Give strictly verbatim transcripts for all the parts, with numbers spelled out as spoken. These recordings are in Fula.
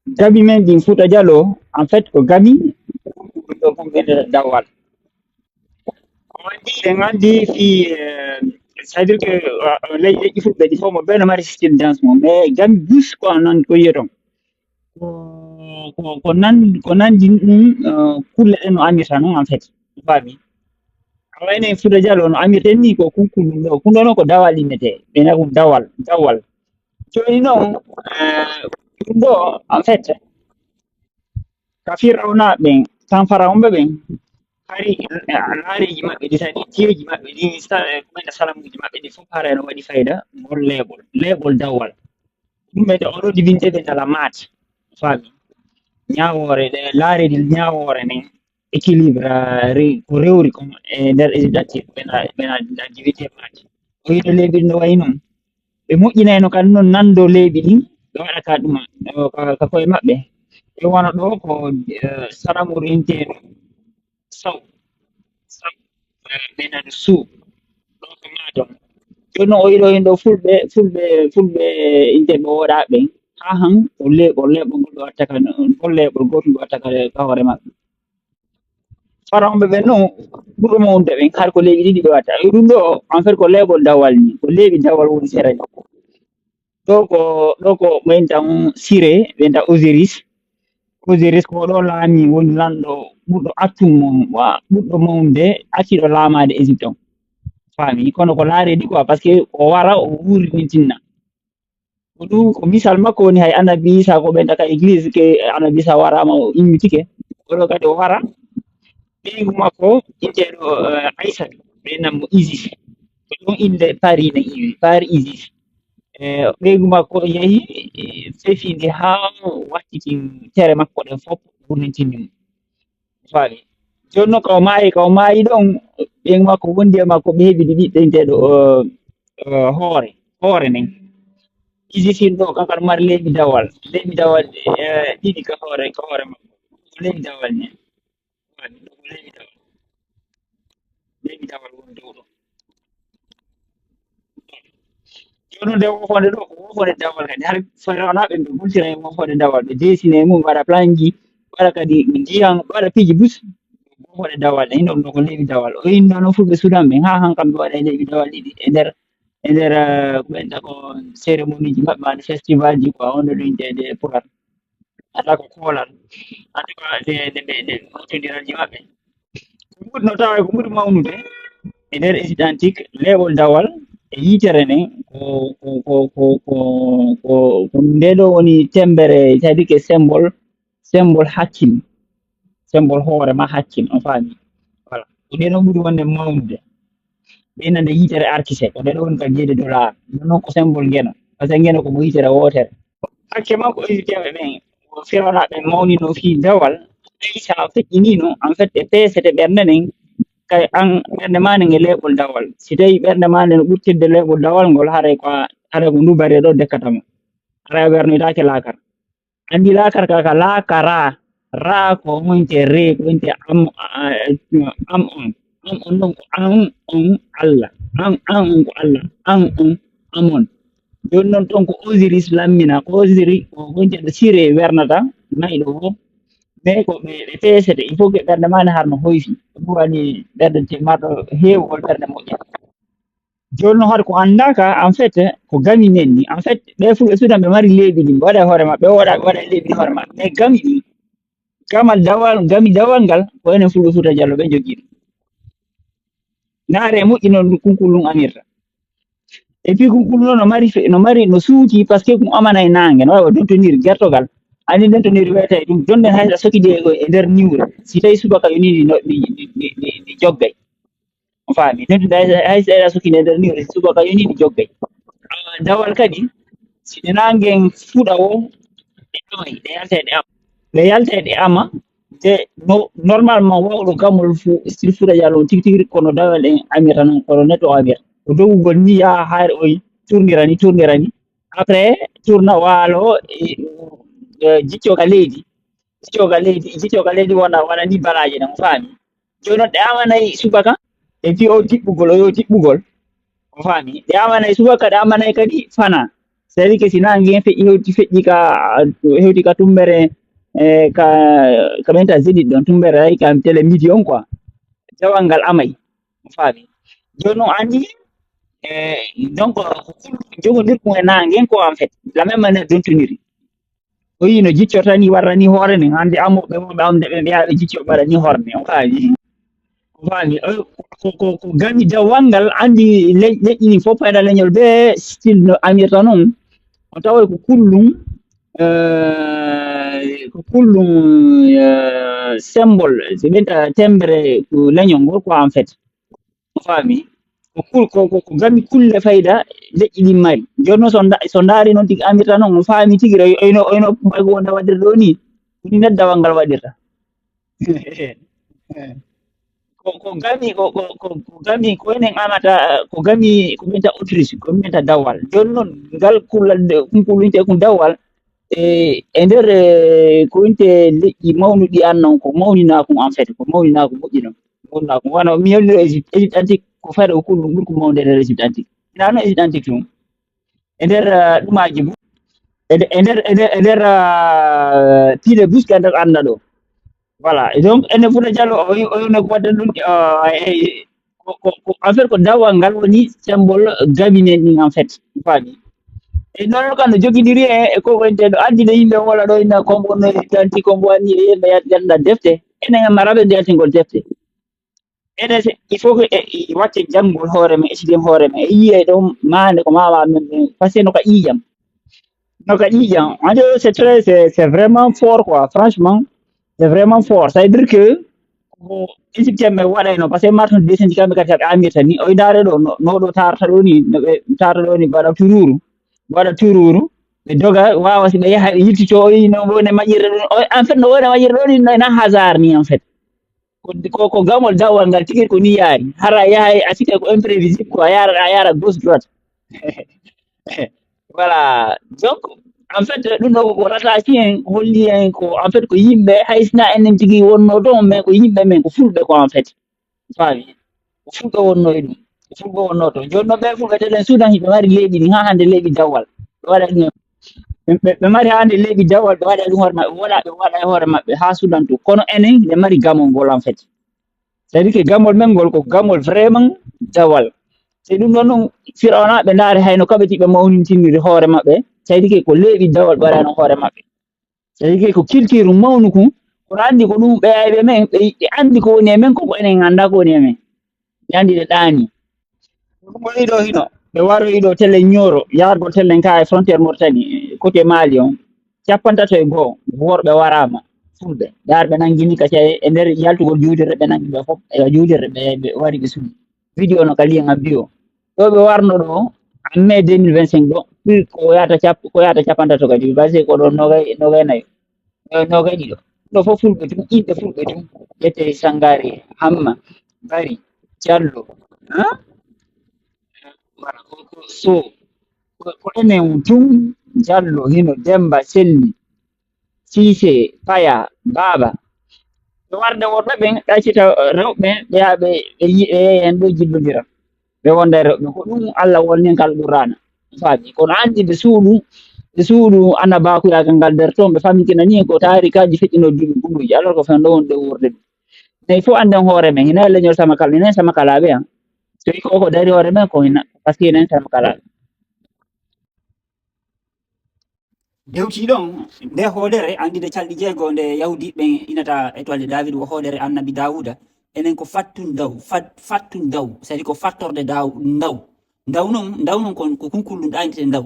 Gabi men ɗin Fuuta Jaloo, en fait, ko gabi ɗo kon ɓe dawal. On dit, en anndi fii, euh, c'est-à-dire que, euh, ley-, leƴƴi fulɓe ɗi fof mo ɓe no mari système danse mum. Mais gabi bus ko nan ko yiyoton. Ko, ko, ko nan, ko nanndi ɗum, euh, kulle ɗen no amirta noon, en fait. Faami? A wayno e Fuuta Jaloo no amirten ni ko kunkunɗum ɗo. Kun ɗo noon ko dawal innetee. Ɓe na ɗum dawal, dawal. Jooni noon, eh, ɗum ɗo, en fait, ka Firawna ɓen, kan Farawɓe ɓen, hari, eh, laareeji maɓɓe ɗi, tadi jeeji maɓɓe ɗi, sa-, eh, ko wayno salamuuji maɓɓe ɗi fof, haray no waɗi fayda, ngol leeɓol, leeɓol dawal. Ɗum ɓe, oɗo dibinte ɓe dala maat, faami? Ñaawoore, ɗe laareeji ñaawoore nden, équilibre, ah, re-, ko rewri kon e nder Égypte antique, ɓe na, ɓe na, na dibinte maat. O yiɗo leeɓi no wayi noon. Ɓe moƴƴinayno kan noon nanndo leeɓi ɗin, ɓe waɗa ka ɗuma, o, ka, ka koye maɓɓe. Ɓe wano ɗo ko, eh, saramurinteeɗo saw, saw, eh, ɓe nani suu, ɗo ko maato. Jooni noon o yiɗo heen ɗo fulɓe, fulɓe, fulɓe inteeɓe woɗaaɓe ɓen. Haa han, o leeɓo, leeɓo ngol ɗo watta ka, ngol leeɓol gootol ɗo watta ka, ka hoore maɓɓe. Farawɓe ɓen noon, ɓurɗo mawnude ɓen, har ko leeɓi ɗiɗi ɓe watta. E ɗum ɗo, en fait, ko leeɓol dawal ni, ko leeɓi dawal woni sera ni. Ɗo ko, ɗo ko ɓen tan Siree, ɓen tan Osiris. Osiris ko ɗo laami woni lanɗo ɓurɗo attum mo, wa-, ɓurɗo mawnude, acciɗo laamaade Égypte on. Faami? Kono ko laareeji quoi, parce que o wara, o wuurinintinna. Ko ɗum ko misal makko woni hay Annabi Isa ko ɓen taka église ke Annabi Isa waraama o immitike. Oɗo kadi o wara ɓeyngu makko inteeɗo, eh, Aysatu, ɓe nan mo Isis. Ko ɗum innde Paris na iwi, Paris Isis. Eh, ɓeyngu makko yehi, eh, fefinde haa wattiti tere makko ɗen fof wurnitini mo. Faami? Jooni noon, ka o maayi, ka o maayi ɗon, ɓeyngu makko wondi e makko, ɓe heɓi ɓiɓɓe inteeɗo, eh, eh, Hoore, Hoore nden. Isis in ɗo, kanko aɗa mari leeɓi dawal, leeɓi dawal, eh, ɗiɗi ka hoore, ka hoore makko. Ko leeɓi dawal nden. Faami? Ɗo ko leeɓi dawal. Leeɓi dawal woni dow ɗo. Jooni noon, nde woofoonde ɗo, ko woofoonde dawal kadi. Har Firawna ɓe, ɓe gultira e woofoonde dawal. Ɓe deesina e mum, ɓe waɗa planji, ɓe waɗa kadi ndiyan, ɓe waɗa piiji bus. Woofoonde dawal, ɗen ɗon ɗo ko leeɓi dawal. O inni noon fulɓe Sudan ɓen, haa han kam ɓe waɗa e leeɓi dawal ɗiɗi e nder, e nder, eh, ko ɓen ta ko cérémonieji maɓɓe, wano festivalji, quoi, on ɗo ɗum inteede e Pulaar. Alaa ko koolal. En tout cas, nde, nde, nde, nde mawtondiral ji maɓɓe. Ko ɓuri no tawa ko ɓuri mawnude e nder Égypte antique, leeɓol dawal e yitere nden, ko, ko, ko nde ɗo woni temmbere, c'est-à-dire que symbole, symbole hakkil, symbole hoore ma hakkil, on faami? Voilà. Ko nde ɗo ɓuri wonde mawnude. Ɓe nande yitere arkise, ko nde ɗo woni ka jeyde dollar. Ɗum noon ko symbole ngeno. Parce que ngeno ko mo yitere wootere. Hakke makko Égyptienɓe ɓen, ko Firawna ɓen mawnino fii dawal. Tawi sa feƴƴinino, en fait, ɓe peesete ɓernde nden, kay an, ɓernde ma nden e leeɓol dawal. Si tawi ɓernde ma nden no ɓurtirde leeɓol dawal ngol, haray ko a, haray ko ndubare ɗo dekkata ma. Haray a wernoytaake laakara. Anndi laakara ka, ka laakara. Ra ko wonte re, ko wonte am, a, a, am on. Am on noon ko an on Allah. An, an on ko Allah. An on, am on. Jooni noon toon ko Osiris lammina. Ko Osiris, ko wonte ɗo Siree wernata, mayɗo o. Mais ko ɓe, ɓe peesete. Il faut que ɓernde ma nde harno hoyfi. Ɓurani ɓernde te marɗo heewgol ɓernde moƴƴa. Jooni noon, haɗa ko anndaaka, en fait, ko gami nen ni. En fait, ɓe fulɓe Sudan ɓe mari leeɓi ɗin, ɓe waɗa e hoore maɓɓe, ɓe waɗa, ɓe waɗa e leeɓi hoore maɓɓe. Mais gami ɗin, gamal dawal, gami dawal ngal, ko enen fulɓe Fuuta Jallo ɓe jogii ɗum. Naare moƴƴi noon ɗum kunkulun amirta. Et puis kunkulun noon no mari fe-, no mari, no suuti, parce que ɗum amana e naange, no wayi wa dontoniri, gertogal. Anndi dontoniri wiyata e ɗum, jonde hay sa sokidi e, e nder niwre. Si tawi subaka yonii ndi no, ndi, ndi, ndi, ndi, ndi joggay. On faami? Noddude hay, hay so eɗa sukkinde nder ni, subaka yoni ɗi joggay. Ah, dawal kadi, si ɗe nangen fuɗa o, ɗe amay, ɗe yaltay ɗe ama. Ɗe yaltay ɗe ama, te no, normalement wawɗo gamol fu, style Fuuta Jallo on tigi tigi, kono dawal en amira noon, kono neɗɗo o amira. Ko dogugol ni yaha haare oy, tournira ni, tournira ni. Après, tourna waalo, e, e, jicco ka leydi. Jicco ka leydi, jicco ka leydi wona, wona ni balaaje ɗen, on faami? Jooni noon ɗe amanay subaka, e fii o jiɓɓugol, o yo jiɓɓugol. On faami? Ɗe amanay subaka, ɗe amanay kadi fana. C'est-à-dire que si naange heen feƴƴi, hewti, feƴƴi ka, hewti ka tumbere, e, ka, ka ɓenta Zénith ɗon, tumbere ay ka télé midi on quoi. Dawal ngal amay. A faami? Jooni noon anndi, e, donc, ko kul-, jogondirku e naange ko en fait, la même manière dontoniri. O yii no jiccorta ni, warra ni hoore nden. Hannde amoɓe, wonɓe am, nde ɓe mbiya ɓe jicco ɓaɗa ni hoore nden. On faami? On faami? O, ko, ko, ko gami dawal ngal, anndi le-, leƴƴi ɗin fof payda leñol be style no amirta noon. On tawa ko kullum, eh, ko kullum, eh, symbole, so ɓenta tembere ko leñol ngol quoi, en fait. On faami? Ko kul-, ko, ko, ko gami kulle fayda leƴƴi ɗin mari. Jooni noon so nda-, so ndaari noon tigi amirta noon, on faami tigi, oy-, oyno, oyno mbaygo wonda waɗirde ɗo ni, ko ni neddawal ngal waɗirta. Ko, ko gami, ko, ko, ko, ko gami, ko enen amata, ko gami, ko ɓenta Autriche, ko ɓenta dawal. Jooni noon, ngal kullal nde, kunkulinte kun dawal, e, e nder, e, ko winte leƴƴi mawnuɗi an noon, ko mawninaa kun en fait, ko mawninaa kun moƴƴi noon. Mawninaa kun. Wano mi holliro Égypte, Égypte antique, ko fayda ko kullu ɓurko mawnude e nder Égypte antique. Ina noon Égypte antique tun. E nder, ah, ɗumaaji bu-, e nder, e nder, e nder, e nder, ah, piile buski e nder annda ɗo. Voilà. Et donc, enen Fuuta Jallo, o, o, o, ko waɗden ɗum, ah, e, ko, ko, ko, en fait, ko dawal ngal woni symbole gami men ɗin, en fait. Faami? E noon kam no jogindiri e, e ko wonte ɗo, anndi no yimɓe wala ɗo ina kombo no tanti kombo anni e yimɓe yat-, yatnda defte. Enen e maraɓe nde yaltingol defte. Enen se, il faut que, e, e, wacce janngol hoore men, e sigen hoore men. E yiyay ɗo maande ko mama men, men, parce que no ka ƴiiƴam. No ka ƴiiƴam. En fait, c'est très, c'est, c'est vraiment fort, quoi. Franchement, c'est vraiment fort. Ça veut dire que ko Égyptien ɓe waɗayno, parce que martin descenti kamɓe kadi ɓe amirta ni, o ndaare ɗo, no, no ɗo tarata ɗo ni, no ɓe tarata ɗo ni, ɓe waɗa tururu, ɓe waɗa tururu, ɓe doga, wawa si ɓe yaha, ɓe yiltito, o yi no wone maƴirɗe ɗo ni, o, en fait, no wone maƴirɗe ɗo ni, no ena hasard ni, en fait. Ko, ko, ko gamol dawal ngal tigi ko ni yaari, hara yahay, a sikay ko imprévisible, quoi, a yara, a yara gauche droite. Voilà. Donc, en fait, ɗum ɗo ko rataki en, holli en ko, en fait, ko yimɓe, hay sina enen tigi wonno ɗon, mais ko yimɓe men, ko fulɓe ko, en fait. Faami? Ko fulɓe wonno e ɗum. Ko fulɓe wonno to. Jooni noon ɓe fulɓe telen Sudan, hiɓe mari leeɓi ɗin, haa hannde leeɓi dawal. Ɓe waɗa ɗum, ɓe, ɓe, ɓe mari hannde leeɓi dawal, ɓe waɗa ɗum hoore maɓɓe, ɓe waɗa, ɓe waɗa e hoore maɓɓe haa Sudan to. Kono enen, ɓe mari gamol ngol, en fait. C'est-à-dire que gamol men ngol ko gamol vraiment dawal. So ɗum ɗon ɗum, Firawna ɓe ndaari hayno kaɓeti ɓe mawnintiniri hoore maɓɓe. C'est-à-dire que ko leeɓi dawal ɓe waɗano hoore maɓɓe. C'est-à-dire que ko culture mawnu kun, kono anndi ko ɗum ɓe ayɓe men, ɓe, ɓe anndi ko woni e men, ko ko enen annda ko woni e men. Ɓe anndi ɗe ɗaani. Ko ɗum woni ɗo hino, ɓe waroyi ɗo tellen Ñooro, yaargol tellen ka e frontière Mauritanie, côté Mali on. Cappantato e goo worɓe waraama, fulɓe. Yaar ɓe nanngini ka e nder yaltugol juulirde, ɓe nanngi ɓe fof, e juulirde ɓe, ɓe wari ɓe suuɗi. Vidéo no ka lien am bio. Ɗo ɓe warno ɗo, en mai deux mille vingt-cinq ɗo, plus ko yahata cap-, ko yahata cappantato kadi, basé ko ɗo nogay, nogay nayo. E, nogay ɗiɗo. Ɗo fof fulɓe tun, inɗe fulɓe tun. Ƴettee Sangare, Hamma, Bari, Jallo. Hein? Voilà, ko, ko Sow. Ko, ko enen tun, Jallo, hino Demba, Selli, Siise, Paya, Baaba. Ɓe warde worɓe ɓen, ɗaccita, eh, rewɓe ɓen, ɓe yaha ɓe, ɓe yi-, ɓe yeeya heen ɗo jillondira. Ɓe wonda e rewɓe. Ko ɗum Allah wolni en kala Qur'aana. Faami. Kono anndi ɓe suuɗu, ɓe suuɗu annabaakuyagal ngal nder toon, ɓe famminkinani en ko taarikaaji feƴƴinoo duuɓi guluuji, alors que fen ɗo woni ɗo wuurde ɗum. Mais il faut annden hoore men, hino e leñol Samagal, hino e Samagalaaɓe, an. So wi ko ko dari hoore men, ko hino, parce que hino e Samagalaaɓe. Dewtii ɗon, nde hoodere, anndude calɗi jeego, nde Yahuudiiɓe ɓen inata Étoile de David, wo hoodere Annabi Daawuda. Enen ko fattun daw, fat-, fattun daw, c'est-à-dire ko fattorde daw, ndaw. Ndaw non, ndaw non kon ko kunkullun ɗaynete ndaw.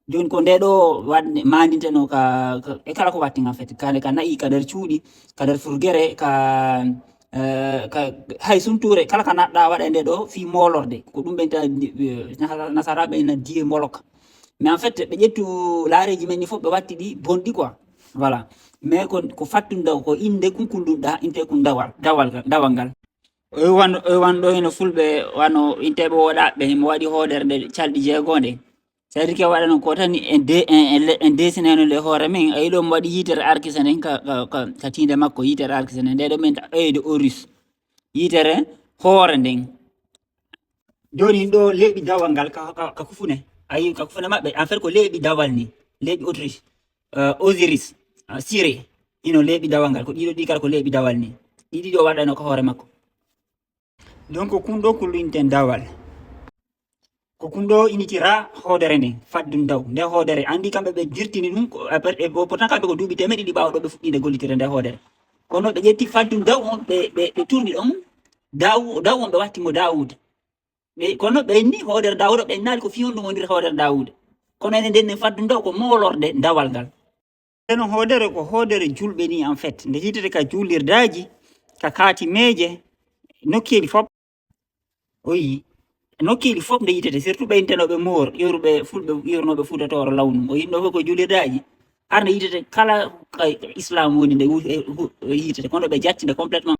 Jooni ko nde ɗo waɗ-, maandinteno ka, ka, e kala ko watti en fait, ka, ka na'i, ka nder cuuɗi, ka nder furgere, ka, eh, ka, hay suntuure, kala ka naɗɗa waɗa e nde ɗo fii moolorde. Ko ɗum ɓe ta-, eh, nasara-, nasaraaɓe na diye moloka. Mais en fait, ɓe ƴettu laareeji men ɗi fof, ɓe watti ɗi bonɗi quoi. Voilà. Mais ko, ko fattun daw, ko innde kunkullun ɗa, inte kun dawal, dawal, dawal ngal. O wan, o wan ɗo hino fulɓe, wano inteɓe woɗaɓe, mo waɗi hoodere nde calɗi jeego nde. C'est-à-dire que waɗano ko tan en de-, en, en le-, en dessineno nde hoore men. A yiɗo mo waɗi yitere arkisa nden ka, ka, ka, ka tiinde makko, yitere arkisa nden. Nde ɗo men ta œil de Horus. Yitere hoore nden. Jooni ɗo leeɓi dawal ngal ka, ka, ka kufune. Ayi, kanko fana maɓɓe, en fait, ko leeɓi dawal ni, leeɓi Autriche, euh, Osiris, euh, Siré, ino leeɓi dawal ngal, ko ɗiɗo ɗi kala ko leeɓi dawal ni. Ɗiɗi ɗo waɗano ko hoore makko. Donc, ko kun ɗo kulɗinten dawal. Ko kun ɗo initira hoodere nden, faddun daw. Nde hoodere, andi kamɓe ɓe jirtini ɗum, ko, après, e, pourtant kamɓe ko duuɓi temeɗe ɗiɗi ɓaawo ɗo ɓe fuɗɗinde gollitire nde hoodere. Kono ɓe ƴetti faddun daw on, ɓe, ɓe, ɓe turni ɗon, daw, daw on ɓe watti mo Daawuda. Ɓe, kono ɓe inni hoodere Daawuda, ɓe naali ko fii honɗum woniri hoodere Daawuda. Kono enen nden nen faddun daw ko moolorde dawal ngal. Eno hoodere ko hoodere julɓe ni, en fait. Nde yitete ka juulirdaaji, ka kaatimeeje, nokkeeli fop. O yi, nokkeeli fop nde yitete, surtout ɓe intenooɓe moor, iwruɓe fulɓe, iwrunooɓe Fuuta Tooro law mum. O yinno fof ko juulirdaaji. Har nde yitete kala ka islam woni nde wu-, e, hu-, e yitete, kono ɓe jatti nde complètement.